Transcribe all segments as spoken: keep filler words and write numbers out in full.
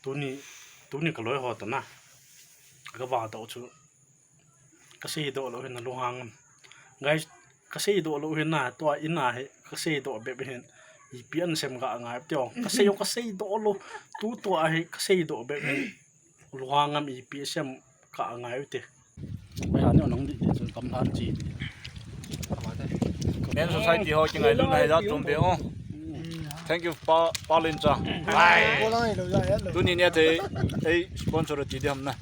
Tuni, tuni ka loi ho toh na. Ka va doh chu. Ka seidoh lou hin na lunghang am. Guys, ka seidoh lou hin na, tua in a hi, ka seidoh bep hin. Ipi an sem ka ngai te ong. Ka sei, ka seidoh lou. Tu tua hi, ka seidoh bep hin. Lunghang am ipi sem ka ngai te. Bai ha ne nang di, di chun kam han chi di. Men Society ho kingailutna hi jat chom be o. Thank you, Pa, Pa Len cha. Tuni nia te, ei sponsor ti di ham na.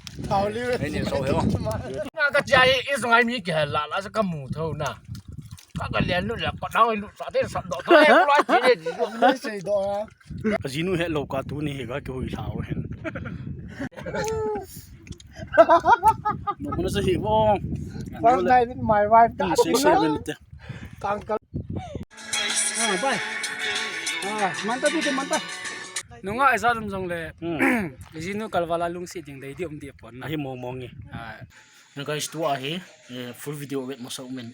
Ei ni so he o. Na ka cha i, i sungai mi ke la la sa ka mu tho na. Ka ka lian lu la, ka dang lu sa te sa do. Ka le lu ti le di. Ka jinu he lo ka tuni he ka ki hui la o hen. Mo ko na sa hi bo. One night with my wife. Ka si se le te. Kang ka. Ah, bai. Ah, manta tu te manta. Nunga esa dum jong le. Jinu kalvala lungsi ding dei di um di pon na. Ahi mong mong nge. Ah. Na guys, tua hi, eh, full video wet masa umen.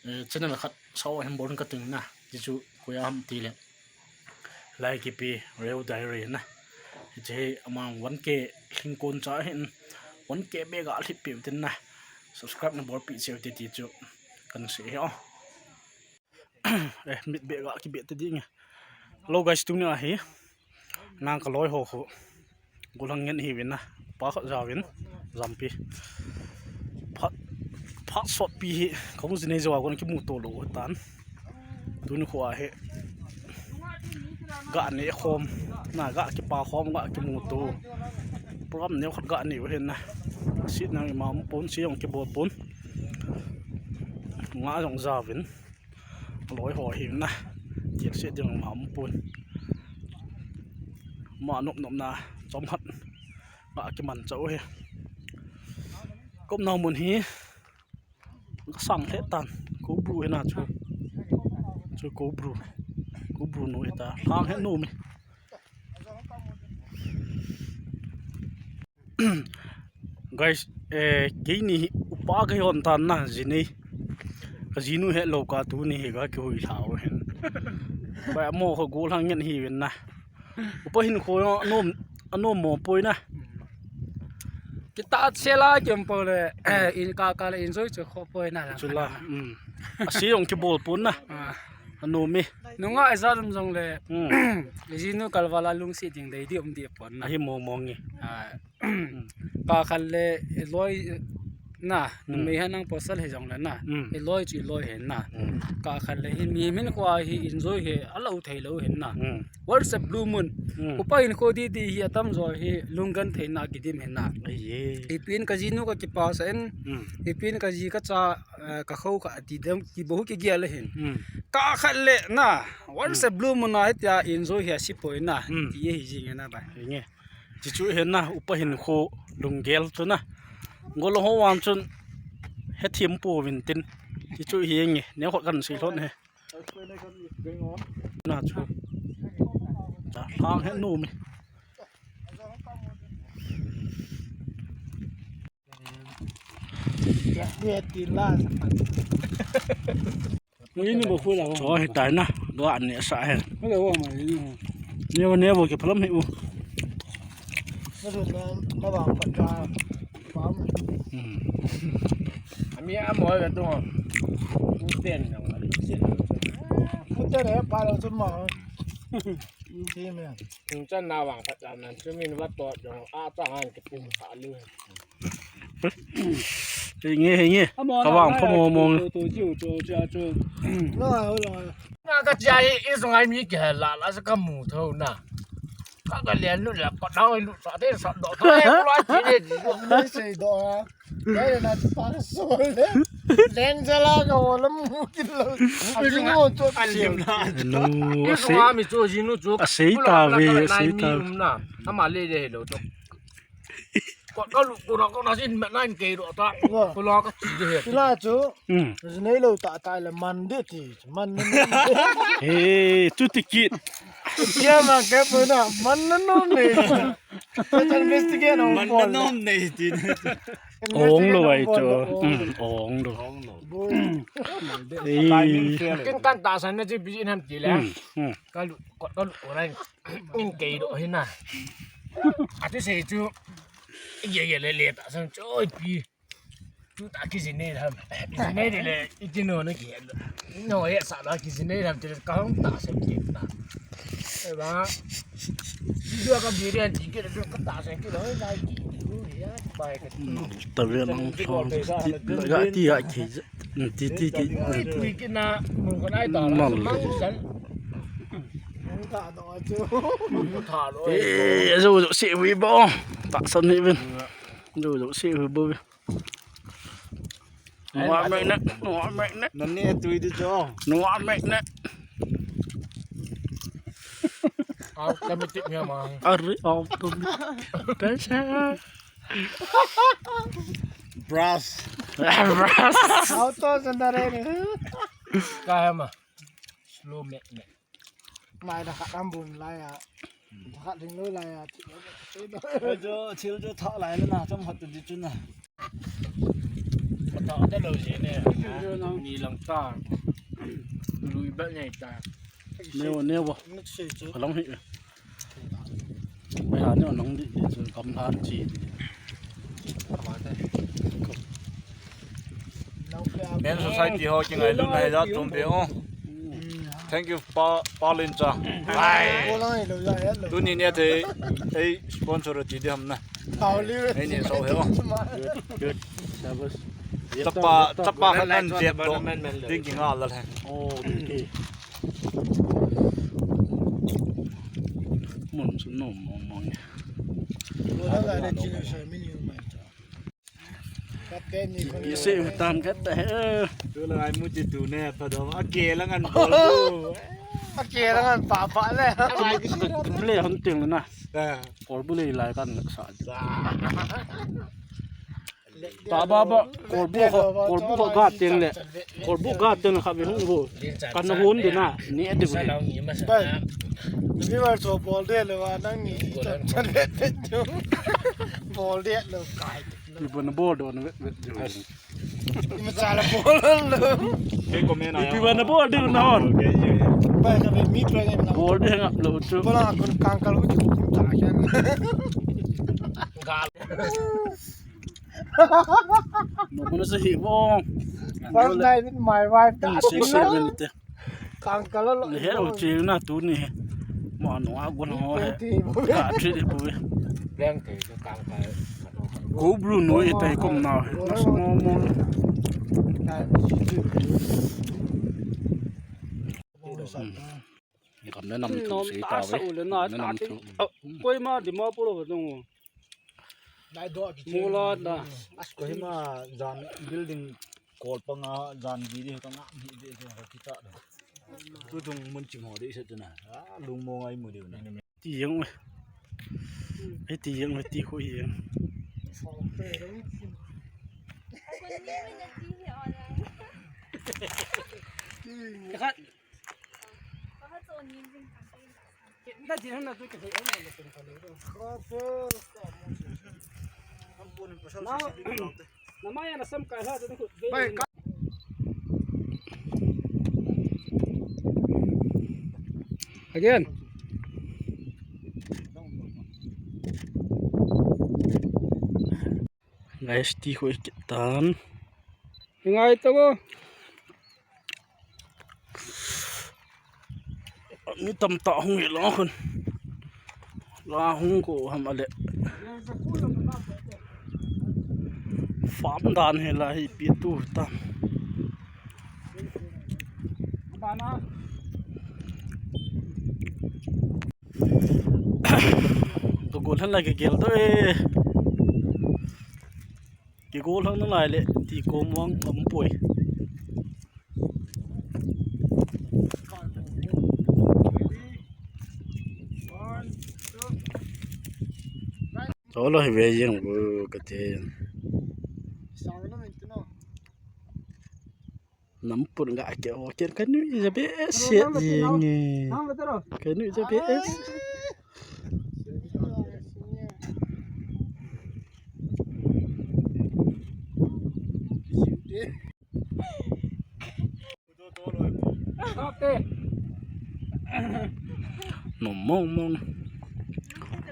Eh, channel khat sao hem bon ka ting na. Ti chu koya ham ti le. Like ipi Reu Diary na. Hiche hi amang one K lhing kon cha hin one K be ga lhip pe tin na. Subscribe na bol pi cheu te ti chu kan sei hi o. Eh, mit be ga ki be te ding. Hello guys, tuni a hi. Nang ka loi ho khu. Golang ngen hi vin na. Pa khat ja vin. Jampi. Phat, phat sot pi hi. Ka hung jinei jo a kon ki mu to lo tan. Tuni khu a hi. Ga ne khom. Na ga ki pa khom ga ki mu to. Program ne khat ga ne u hin na. Sit nang ima um pon si ong ki bol pon. Nga jong ja vin. Loi ho hi na. Tiak se ding ma um pon. Ma nop nop na chom hat. Ba ki man chau hi. Kom nau mun hi. Ka sang he tan. Ko bru hi na chu. Chu ko bru. Ko bru no hi ta. Lang he no mi. Guys, eh, keini hi upa ka hi on tan na, jinei. Ka jinu he lo ka tuni hi ka ki hui la o hin. Ba mo ka gol hang ngen hi ven na. Upa hin kho no, no mo poi na. Kita sela kem po le, eh, in ka ka le enjoy chu kho poi na. Chu la, um. A si ong ki bol pon na. Ah. A no mi. Nunga esa dum jong le. Um. Jinu kalvala lungsi ding dei di um di pon na. Ahi mong mong nge. Ah. Ka khat le, i loi, na, numei ha nang pasal hi jong le na. Mm. I loi chu i loi hi na. Mm. Ka khat le, hi mi min kho hi enjoy hi, a lo thei lo hi na. Mm. Once a blue moon. Mm. Upa hin kho di di hi atam jo hi, lunggan thei na kidim hi na. Ai ye. Ipin ka jinu ka kipa sa en. Mm. Ipin ka ji ka cha, eh, ka kho ka ti dem, ki bo ki gia le hin. Mm. Ka khat le na. Once a blue moon a hi tia enjoy hi a si poi na. Mm. Ti ye hi jing na ba. Nge. Ti chu hi na, upa hin kho lunggel chu na. Gol ho wan chun he thim po vin tin. Ti chu hi nge, ne kho kan si lhon he. Na chu. Ta hlang he nu mi. Cho hi tai na, ga ne sa he. Ni wa ne wa ke phalam hi u. Hmm. Ami a mo ga tu. Uten na wa. Uten e pa lo tu ma. Tung chan na wang phat lam nan chu min va to jong a ta han ke pum kha lu. Hei nge, hei nge. Ka vang pha mo mo. Na ka cha i, i sungai mi ke la la sa ka mu tho na. Ka ka lian lu la, ka dang lu sa te sa do. Ka e lo ti le di. Nei sei do ha. Nei na pa so le. Len ja la ka wo la mu ki lo. A ji ngo cho. A lim na. No, i sei. Sungai mi cho ji nu cho. A sei ta ve, a sei ta. Na. Ama le le lo cho. Ko ka lu, ko na, ko na sin me na in ke ro ta. Ko la ka ti de he. Ti la chu. Hmm. Nei lo ta ta le man de ti. Man ne. He, chu ti kit. Sia ma ke po na, man na no ne. Investigate no. Man na no ne ti. Ong lo ai chu. Hmm, ong lo. Ong lo. Ei. Kin kan ta san na chi bi in ham ti le. Hmm, hmm. Ka lu, ko, ka lu, ko na in ke ro hi na. Ati sei chu. Ye ye le le ta sang choi pi. Tu ta ki jin nei tham. Ki jin nei de le. Iti no na ki. No ye sa la ki jin nei tham te ka hong ta sang ki ta. E ba. Dua ka bi rian ti ki dua ka ta sang ki lo na ki. Bai ka. Ta ve lang so. Ga ti ga ki. Ti ti ki. Ui, tui kina, mun kon ai ta la, mal. Mang san. Mun ta do chu. Mun ta lo. Eh, zo zo se wi bo. Ta san ni ben. Zo zo se wi bo. Nua me ne, nua me ne. Nan ne tui di jo. Nua me ne. Automatic niya ma. Ari automatic. Pesa. Brush. Brush. Auto sandare ni. Kaya ma. Slow me me. Mai da khat am bun lai a. Da khat ding lo lai a. Jo, thil jo tha lai na, cham hat di chu na. Ka ta da lo je ne. Ni lang ta. Lui ba ne ta. Neo, neo. Ka long hi. Bai ha neo nong di, di chu kam han chi di. Men society ho ki ngai lu na ja tum be o. Thank you pa, pa Lin cha. Bye. Tuni ne te ei sponsor ti di ham na. Ei ne so he o. Good, good. Shabash. Tapa, tapa khat nan jep do. Ding ki nga la le. Oh, okay. Mun su nom mong mong. Ise tam khat ta he. Tu la ai mu ti tu ne pa do. A ke la ngan bol tu. A ke la ngan pa pa le. Le hon ting na. Kol bu le lai kan sa. Ba, ba, ba, kol bu kha, kol bu kha ga teng le. Kol bu ga teng le kha ve hung bu. Kan hun de na, ni de bu. Bai. Ni ba so bol de le wa nang ni. Bol de le kai. Ni bu na bol do na ve, ve. Ni ma cha la bol lo. Ke ko me na. Ni bu na bol de na hon. Bai ka ve mi try na. Bol de ngap lo chu. Bola kon kang kal u chu ta kya. Gal. No, no se hi bo. First night with my wife. Six, seven te. Kang kala lo. He lo chi na tu ni. Mo no a gun ho he. Ka chi de bu. Blank te kang kala. Ko bru no e tai kom na he. No se mo mo. Kam na nam thu sei ta ve. Koima Dimapur lo dong. Mula da. As Kohima jan building kol panga jan bidi ka ngam hi de ka kita da. Tu tung mun ching ho de se tu na. Lung mo ngai mu de na. Ti yang. Ai ti yang ti khu yang. Ka Again. Guys, ti khu i kit tan. Ngai to go. Mi tam ta hung i la khun. La hung ko ham ale. Farm dan hi la hi pi tu ta. Ka gol han lai ka gel to e. Kigol hang nalai le ti kom vang aum poi. Cholo hi ve jeng bu ka te. Nampun ga ke o ke ka nu ja be se jeng e. Ka nu ja be. Nom mong mong.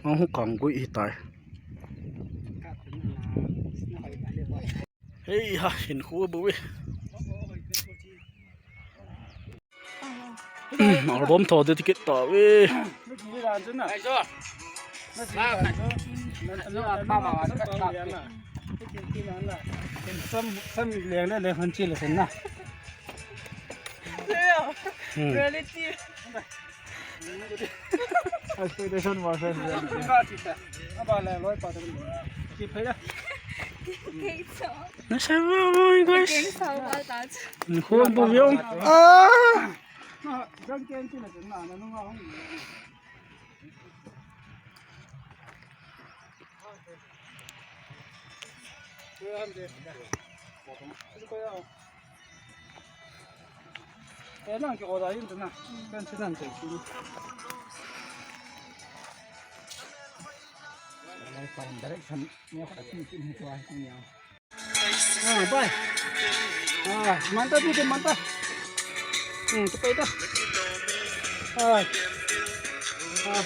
Ang hu kang gui hi tai. Hei ha, hin khu bu e. Album tho de ticket ta ve. Sam, sam leng le le han chi le sen na. Hmm. Reality. Expectation versus reality. Aba le loi pa de. Ki phai da. Kei so. Na sa ba, oh my gosh. Kei so ba ta. Ni khom bo yong. Ah. Na, jang ken ti na na na nung a hong. Ah, bye. Ah, manta dito, manta. Hmm, ito pa ito. Ah. Ah,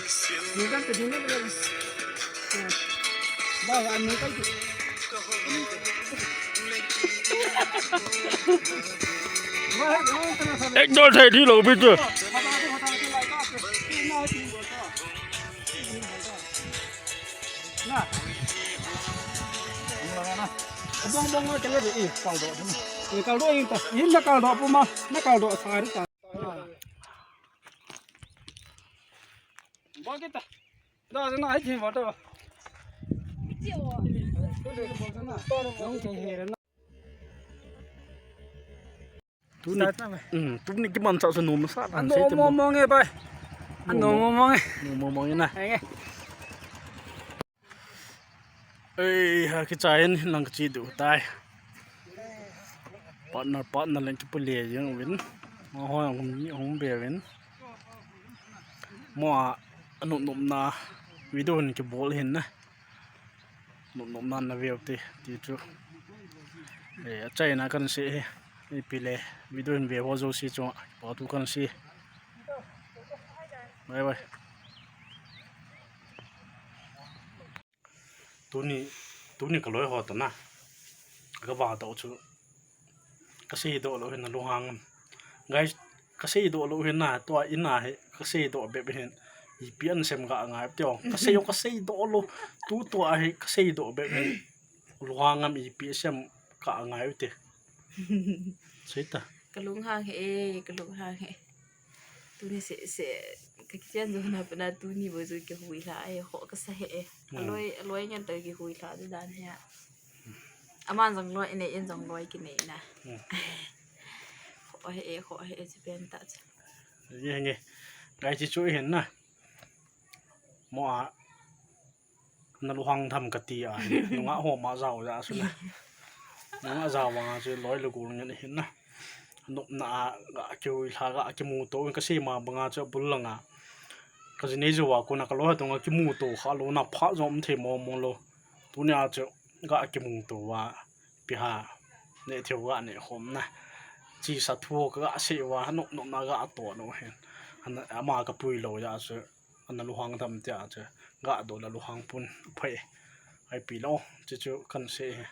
dito, dito, dito. Ah. Bye, ano kayo? Ek dor thei thi lou bit chu. Bong bong ma kele de i kal do. I kal do i ta. I na kal do pu ma. Na kal do sa ri ta. Ba kita. Da na ai thi ma ta. Tuni, um, tuni kimanchah chu nom sa. Ano mo mo nge bai. Ano mo mo nge. Nom mo mo nge na. Nge. Ei, ha kichai in lang kichi du tai. Partner, partner leng kipule jeng uvin. Ma ho hung, hung be uvin. Mo a, anop nopna video hin kibol hin na. Nop nopna na veu te, ti chu. Eh, achaina kan sei hi. Ipi le, video hin ve ho jouse chunga, pa tu kan sei. Bye bye. Tuni, tuni ka loi ho toh na. Ka va toh chu. Ka seidoh lou hin na lunghang am. Guys, ka seidoh lou hin na, tua in a hi, ka seidoh bep hin. Ipi an sem ka ngai tio. Ka sei, ka seidoh lou. Tu tua hi, ka seidoh bep hin. Lunghang am ipi sem ka ngai u te. Sei ta. Ka lunghang he, ka lunghang he. Tuni se, se, ka kichen jo na pa na tuni bo jo kihui lha e, ho ka sa he e. Hmm. Aloi, aloi ngen ta kihui lha de dan he a. Aman jong loi nei, in jong loi kinei na. Hmm. Ho he e, ho he e, chi pen ta cha. Nge, nge. Ngai chi chu hin na. Mo a. Na lunghang tham ka ti a. Nunga ho ma jao ja su na. Nunga jao vang a chu loi le gol ngen hin na. Nopna a ga kihui lha ga kimuto ka sei ma banga chu bul langa. Ka ji nei jo a kona ka loi ha tonga kimuto kha lou na pha jom thei mo mo lou. Tuni a chu ga kimuto va. Pi ha, ne theu ga ne khom na. Chi sa thu ka ga sei va, nop nop na ga to no hen. Ana, ama ka pui lou ja chu, ana lunghang tham tia chu, ga do la lunghang pun phai. Ai pi lou, chu chu kan sei he.